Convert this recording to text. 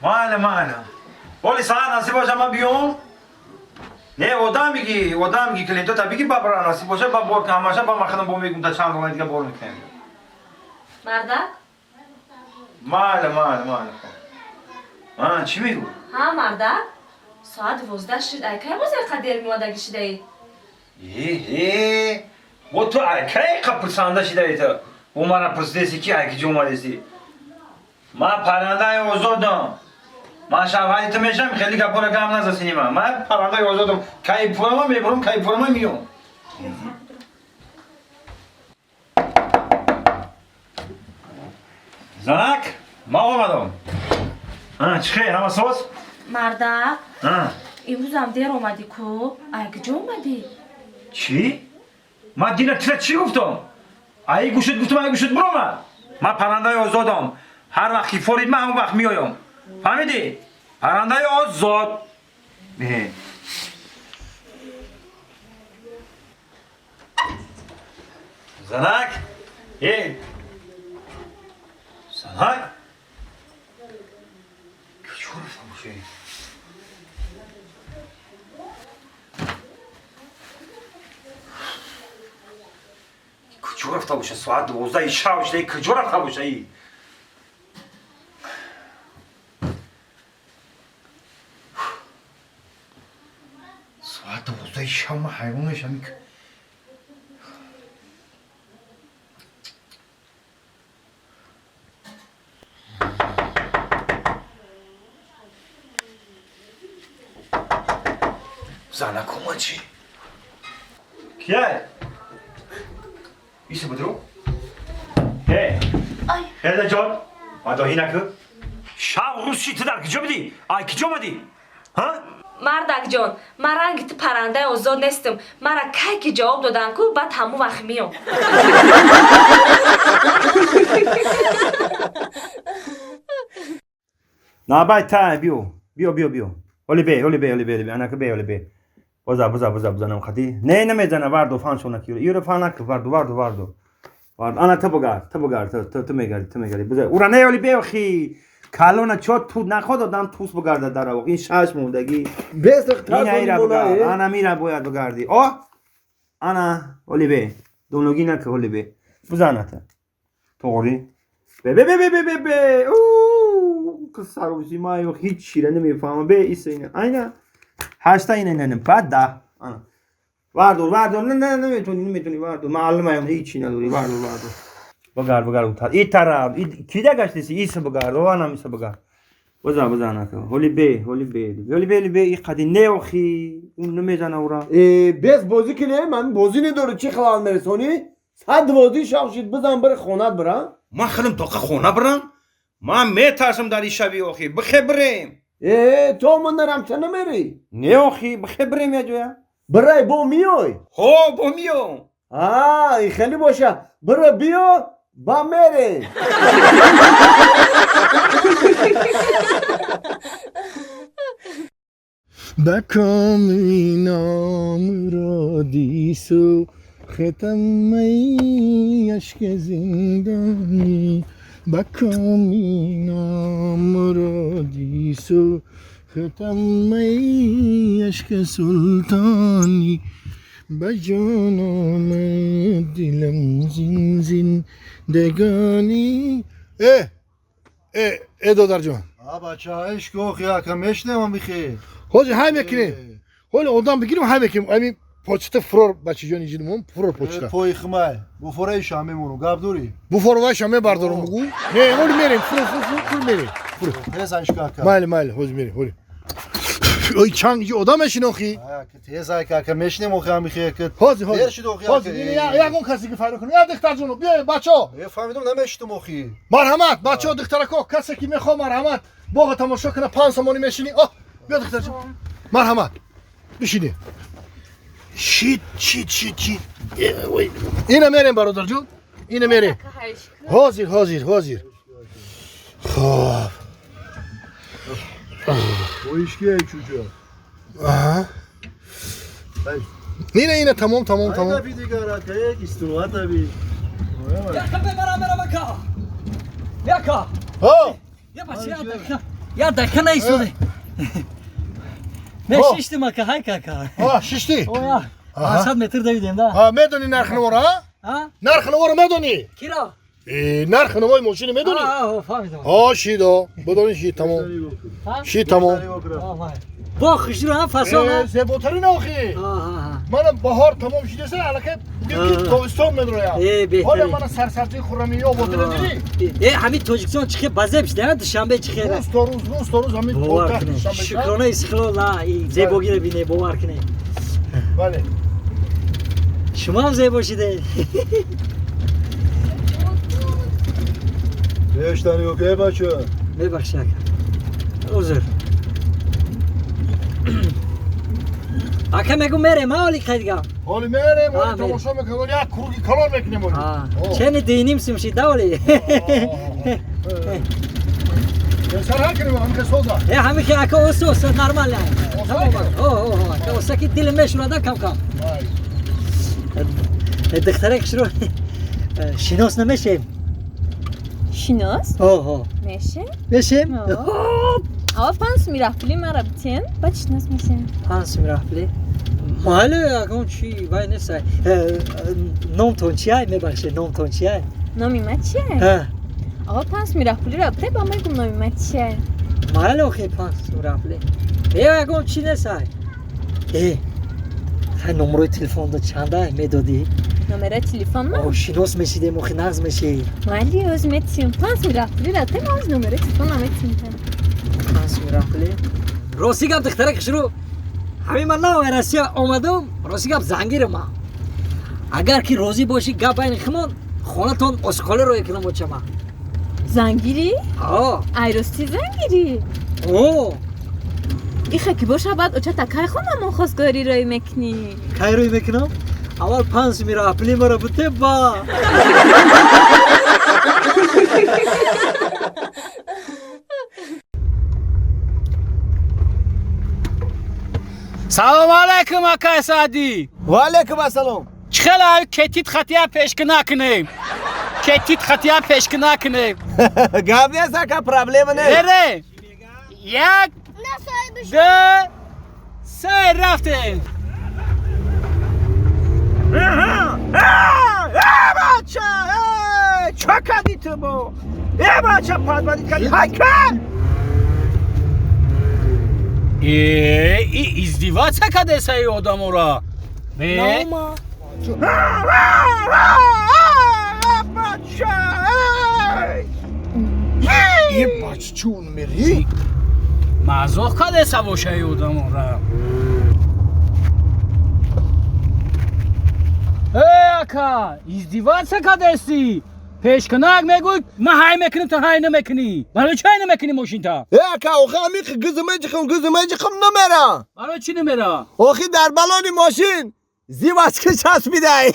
Майла, майла. Оли саат насиб боша ман биём? Не, одам бигӣ, одам бигӣ, клиентота бигӣ ба бара насиб боша ба бор кунам, ҳамаша ба ман худам бо мегум та чанд дона дига бор мекунем. Мардак? Майла, майла, майла. А, чӣ мегӯ? Ҳа, мардак? Соат 12 шуд, ай кай боз яқа дер меомадагӣ шудаӣ? Э, бо ту ай кай қа пурсанда шидаи ту? Бо мара пурсидеси ки ай киҷо омадеси? Ман паррандаи озодам. Ман шавҳари ту мешам, хеле гапора гам назасини ман. Ман паррандаи озодам. Кай пурама мебурам, кай пурама миём. Занак, ман омадам. А, чӣ хел, ҳама соз? Мардак, А, имрӯзам дер омадӣ ку? Ай киҷо омадӣ? Чӣ? Ман дина тира чӣ гуфтам? Ай гӯшт гуфтам, ай гӯшт биромад. Ман паррандаи озодам. Ҳар вақт ки форид ман ҳамон вақт меоям. Фаҳмидӣ? Паррандаи озод. Э. Занак! Э! Занак! Куҷо рафта бошӣ? Куҷо рафта боша? Соат 12 шаб шуда, куҷо рафта боша? Соат 12 шаб ман ҳайрон мешавам. Занак омад чӣ? Кия? Иса будро? Э, Ай, Элда ҷон, мадоҳӣ накун. Шаб рӯз ши ту дар куҷо будӣ? Ай куҷо омадӣ? Ҳа? Мардакҷон, ман ранги ту паррандаи озод нестам. Мара кай ки ҷавоб додам ку, баъд ҳамон вақт меём. Набай та биё. Биё, биё, биё. Ҳоли бе, ҳоли бе, ҳоли бе, ҳоли бе. Анака бе, ҳоли бе. Боза, боза, боза, боза нам хати. Не, намезана, вардо, фан шона ки. Юра фан нак, вардо, вардо, вардо. Вардо. Ана ту бугард, ту бугард, ту ту ту мегарди, ту мегарди. Боза. Ура не ҳоли бе охи. Калона чо ту наход одам тус бугарда дар оқ. Ин шаш мондагӣ. Без Ина ира бугард. Ана мира бояд бугарди. О! Ана, ҳоли бе. Доногӣ нак, ҳоли бе. Бузана та. Тоғри. Бе бе бе бе бе бе бе. Уу, қиссарӯзи ма ё ҳеҷ чира намефаҳмам. Бе иса ина. Айна. Ҳашта ина ина ина. Баъд 10. Ана. Вардор, вардор. Не, не, наметони, наметони, вардор. Маълумаям ҳеҷ чи надори. Вардор, вардор. Бугард, бугард. Утар. И тараф. И кида гаштеси? Иса бугард. О, анам иса бугард. Буза, буза анака. Ҳоли бе, ҳоли бе. Ҳоли бе, ҳоли бе. И қади не охи. Ун намезана ура. Без бозӣ ки не, ман бозӣ недорӣ, чӣ халал мерасонӣ? Сад 12 шаб шид, бизан бири хонат бира. Ман худам тоқа хона бирам? Ман метарсам дар ин шаби охи. Бихе бирем. Э, то ман нарам та намерӣ. Не охи, бихе бирем я ҷоя. Бирай бо миёй. Ҳо, бо миём. А, и хеле боша. Бира биё, ба мерем. Ба коми номуродӣ сӯхтам ай ашки зиндонӣ, ба коми номуродӣ сӯхтам ай ашки султонӣ, ба ҷон омад дилам зин зиндагонӣ. Э э э, додарҷон. А бача, ишқ охи, ака мешнавам бихе. Ҳозир ҳай мекунем, ҳоли одам бигирем, ҳай мекунем. Ами почта фурор, бачаҷони ҷинмон, фурор почта. Пои химай. Буфораи шам мемонум, гап дорӣ? Буфорвайша мебардорам, бугу. Не, ҳоли мерем, фурор, фурор, фурор, фурор мерем. Фурор. Тез ишқ ака. Майли, майли, ҳозир мерем, ҳоли. Ой, чанг иҷо одам мешинохӣ? Ака тез ака, ака мешнем охи ам бихе ака. Ҳозир, Дер ҳозир. шуд охи ака. Ҳозир, ягон касе ки файро кунем. Я духтарҷоно, биёед, бачаҳо. Э, фаҳмидам, намешитум охи. Марҳамат, бачаҳо, духтарако, касе ки мехоҳ марҳамат, боға тамошо кунад, 5 сомонӣ мешинӣ. О, биё духтарҷон. Марҳамат. Бишинӣ. Шит, шит, шит, шит. Э, ой. Ина мерем, бародарҷон. Ина мерем. Ҳозир, ҳозир, ҳозир. Хоб. Ишки ай чуҷа. Аҳа. Ина, ина, тамом, тамом, тамом. Ай гафи дигар ака, як истироҳат аби. Яка бе бара бара бака. Яка. Ҳо, Я бача я. Я дақиқа наистоде. Мешиштим ака, ҳай кака. А, шишти? Оя. 100 метр давидем да. А, медони нархи навора, а? А? Нархи навора медони? Киро? Нархи навои мошини медони? А, фаҳмидам. А, шидо. Бидони ши тамом. Ши тамом. Бо хушро ҳам фасон. Зеботарин охи. Мана баҳор тамом шидаса, аллакай ки тобистон медроям. Ҳола мана сарсабзии хуррамии ободиро дидӣ? Э, ҳамин Тоҷикистон чӣ хел базеб шуда, Душанбе чӣ хел. Рӯз то рӯз, рӯз то рӯз ҳамин пойтахт Душанбе. Шукрона истиқлол, на, зебогиро бине, бовар кунед. Бале. Шумо ҳам зебо шидед. Бештани окей бача. Мебахшед ака. Узр. Ака мегу мерем, а оли қайдга? Оли мерем, оли тамошо мекунем, оли як круги калон мекунем оли. Чени диним симшид, да оли? Сар ҳар кунем, ҳамихе соза. Э, ҳамихе ака осо, осо, нормал. О, о, ака оса ки дил мешурада кам-кам. Духтарак шуро шинос намешем? Шинос? О, о. Мешем? Мешем? Ава 5 суми раҳпули мара битен, баъд шинос мешем. 5 суми раҳпули? Майли, ягон чи вай несай. Номтон чиай? Мебахшед, номтон чиай? Номи ма чиай? Ава 5 суми раҳпулиро бите, ба мегум номи ма чиай. Майли, охи 5 суми раҳпули. Э, ягон чи несай. Э, хай номерои телефонда чандай медодӣ? Номерои телефон ма? О, шинос мешидем, охи нағз мешид. Майли, оз метиҳем. 5 суми раҳпулиро бите, ма оз номерои телефонам метиҳем. 5 суми раҳпули? Рости гап, духтарак шурӯ, ҳамин ман на Россия омадам, рости гап зангирам ман. Агар ки розӣ бошӣ, гап байни химон, хонатон осқоле рӯя кунам очама. Зангирӣ? О. Ай рости зангирӣ? О. Иха ки боша, баъд очата кай хонамон хостгорӣ рӯй мекунӣ? Кай рӯй мекунам? Аввал 5 суми раҳпули маро бите ба. Салом алейкум, акай Саъдӣ. Ва алейкум ассалом. Чӣ хел кетит хатия пешкӣ накунем? Кетит хатия пешкӣ накунем. Гап нест, ака, проблема нест. Берем. 1 2 3 рафтем. Э, бача, э, чо кардӣ ту бо? Э, бача, падбадӣ кардӣ. Ҳай кар! Э, и издеваться кадеса и одамора. Не? Е, бача, чун мери? Мазоқ кадеса боша и одамора. Э, ака, издеваться кадеси. Пешкунак мегӯй, ман ҳай мекунам, ту ҳай намекунӣ. Барои чӣ ҳай намекунӣ мошинта? Э, ака, охи ҳамин гизм меҷихам, гизм меҷихам намера. Барои чӣ намера? Охи дар балони мошин зивачка часпидай.